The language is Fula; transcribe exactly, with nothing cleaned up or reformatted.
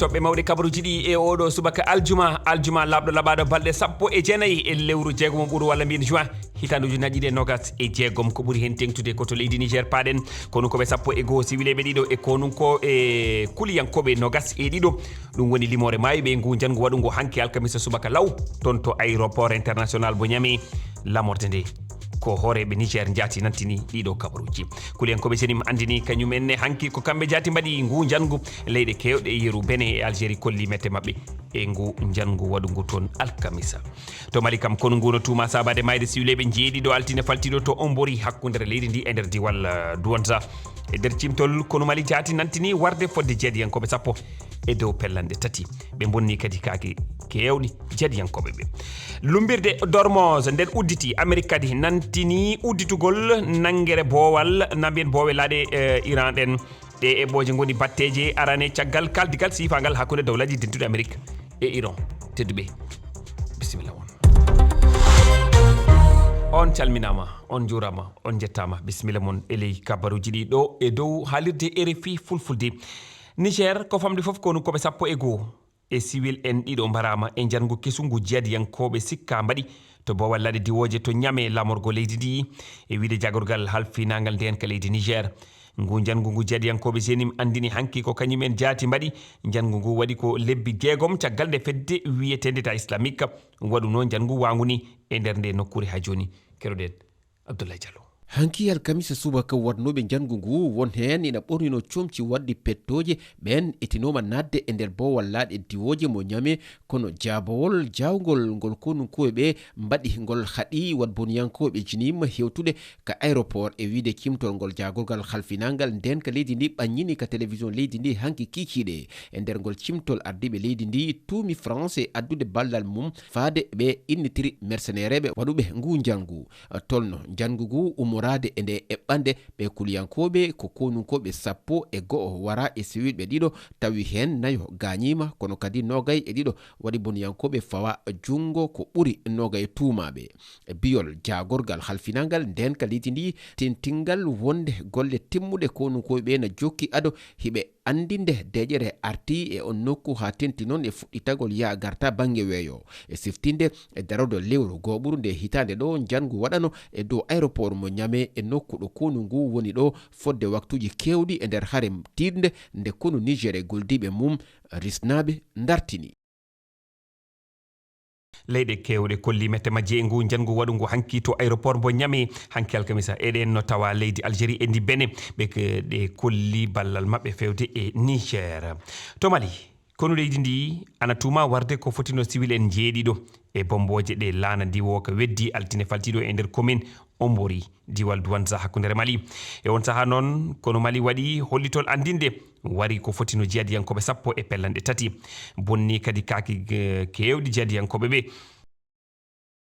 Toɓɓe mawɗe kabaruuji ɗi e oɗo subaka aljuma, aljuma laaɓɗo laɓaaɗo balɗe sappo e jeenayi e lewru jeegomo ɓuru walla mbiyen juin, hitaande ujunnaji ɗiɗi e nogas e jeegom. Ko ɓuri heen teeŋtude ko to leydi Niger paaɗen, konunkooɓe sappo e goo siwileeɓe ɗiɗo e konunko e kuliyankooɓe nogas e ɗiɗo. Ɗum woni limoore maayɓe e ngu njanngu waɗungo hanki alkamisa subaka law, toon to aéroport international mo Niamey. Lamorde nde ko hooreeɓe Niger njaati nantini ɗiɗo kabaruuji. Kuliyankooɓe Senim anndini kañum en ne hanki ko kamɓe njaati mbaɗi ngu njanngu leyɗe keewɗe e yeru Benin e Algérie kolli mette maɓɓe e ngu njanngu waɗungu toon alkamisa. To Mali kam, konu ngu no tuuma saabaade maayde siwleeɓe njeeɗiɗo altine faltiiɗo to Ombori, hakkunde leydi ndi e nder diwal, eh, Douentza. E nder cimtol, konu Mali jaati nantini warde fodde jeeɗiyankooɓe sappo e dow pellanɗe tati. Ɓe bonni kadi kaake keewɗi jeeɗiyankooɓe ɓe. Lumbirde Dormoz nden udditi, Amerik kadi nantini udditugol nanngere boowal, na mbiyen boowe laaɗe, eh, Iran ɗen. Ɗe eɓɓooje ngoni batteeje arane caggal kaldigal siifaangal hakkunde dowlaaji dentuɗi Amerik e Iran. Tedduɓe, bisimilla mon. On calminaama, on njuuraama, on njettaama. Bisimilla mon e ley kabaruuji ɗi ɗo e dow haalirde R F I Fulfulde. Niger, ko famɗi fof konu koɓe sappo e goo e siwil en ɗiɗo mbaraama e njanngu kesungu jeeɗiyankooɓe sikkaa mbaɗi to boowal laaɗe diwooje to Niamey, laamorgo leydi ndi, e wiyde jaagorgal halfinaangal ndeenka leydi Niger. Ngu njanngu ngu jeeɗiyankooɓe Senim anndini hanki ko kañum en jaati mbaɗi. Njanngu ngu waɗi ko lebbi jeegom caggal nde fedde wiyeteende État Islamique waɗunoo njanngu waangu ni e nder nde nokkuure haa jooni. Keroɗen Abdoulaye Diallo. Hanki alkamisa subaka, waɗnooɓe njanngu ngu won heen ina ɓornino comci waɗde pettooje, ɓeen etinooma naatde e nder boowal laaɗe diwooje mo Niamey, kono jaabawol jaawngol ngol konunkooɓe ɓe mbaɗi ngol haɗi waɗboniyankooɓe Jinim hewtude ka aéroport e wiyde cimtol ngol jaagorgal halfinaangal ndeenka leydi ndi ɓanñini ka télévision leydi ndi hanki kiikiiɗe. E nder ngol cimtol, ardiiɓe leydi ndi tuumi France e addude ballal mum faade ɓe innitiri mercenaire ɓe waɗuɓe ngu njanngu. Tolno njanngu ngu ummoraade e nde eɓɓande ɓe kuliyankooɓe ko konunkooɓe sappo e go'o wara e siwilɓe ɗiɗo, tawi heen nayo gaañiima, kono kadi noogay e ɗiɗo waɗi boniyankooɓe fawa junngo ko ɓuri noogay tuumaaɓe. Biyol jaagorgal halfinaangal ndeenka leydi ndi, tintingal wonde golle timmuɗe konunkooɓe ɓe na jokki ado hiɓe anndinde deeƴere arti e on nokku haa tenti noon e fuɗɗitagol yaa garta bannge weeyo. E siftinde e darorde lewru gooɓuru nde hitaande ɗo, njanngu waɗano e dow aéroport mo Niamey e nokku ɗo konu ngu woni ɗo fodde waktuuji keewɗi e nder hare tiiɗnde nde konu Niger e goldiiɓe mum risnaaɓe ndartini. Leyɗe keewɗe kolli mette majje e ngu njanngu waɗungu hanki to aéroport mbo Niamey hanki alkamisa. Eɗen no tawa leydi Algérie e ndi Benin, ɓe ke-, ɗe kolli ballal maɓɓe feewde e Niger. To Mali, konu leydi ndi ana tuuma warde ko fotino siwil en njeeɗiɗo e bombooje ɗe laana ndi wooka weddi altine faltiiɗo e nder commune Ombori, diwal Douentza, hakkunde Mali. E on sahaa noon, konu Mali waɗi hollitol anndinde wari ko fotino jihadiyankooɓe sappo e pellanɗe tati. Bonni kadi kaaki, eh, keewɗi jihadiyankooɓe ɓe.